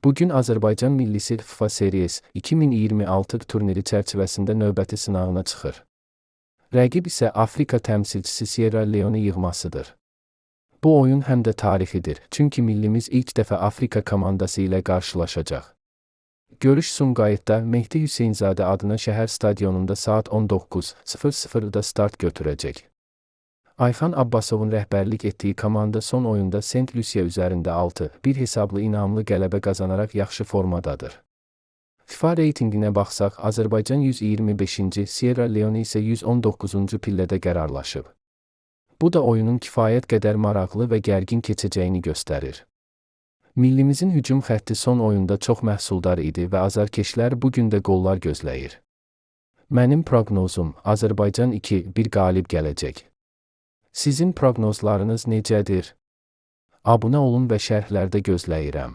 Bu gün Azərbaycan millisi FIFA Series 2026 turniri çərçivəsində növbəti sınağına çıxır. Rəqib isə Afrika təmsilçisi Sierra Leone yığmasıdır. Bu oyun həm də tarixidir, çünki millimiz ilk dəfə Afrika komandası ilə qarşılaşacaq. Görüş Sumqayıtda Mehdi Hüseynzadə adına şəhər stadionunda saat 19:00-da start götürəcək. Ayxan Abbasovun rəhbərlik etdiyi komanda son oyunda Sent Lusiya üzərində 6-1 hesablı inamlı qələbə qazanaraq yaxşı formadadır. FIFA reytinqinə baxsaq, Azərbaycan 125-ci, Sierra Leone isə 119-cu pillədə qərarlaşıb. Bu da oyunun kifayət qədər maraqlı və gərgin keçəcəyini göstərir. Millimizin hücum xətti son oyunda çox məhsuldar idi və azarkeşlər bu gün də qollar gözləyir. Mənim proqnozum: Azərbaycan 2-1 qalib gələcək. Sizin proqnozlarınız necədir? Abunə olun və şərhlərdə gözləyirəm.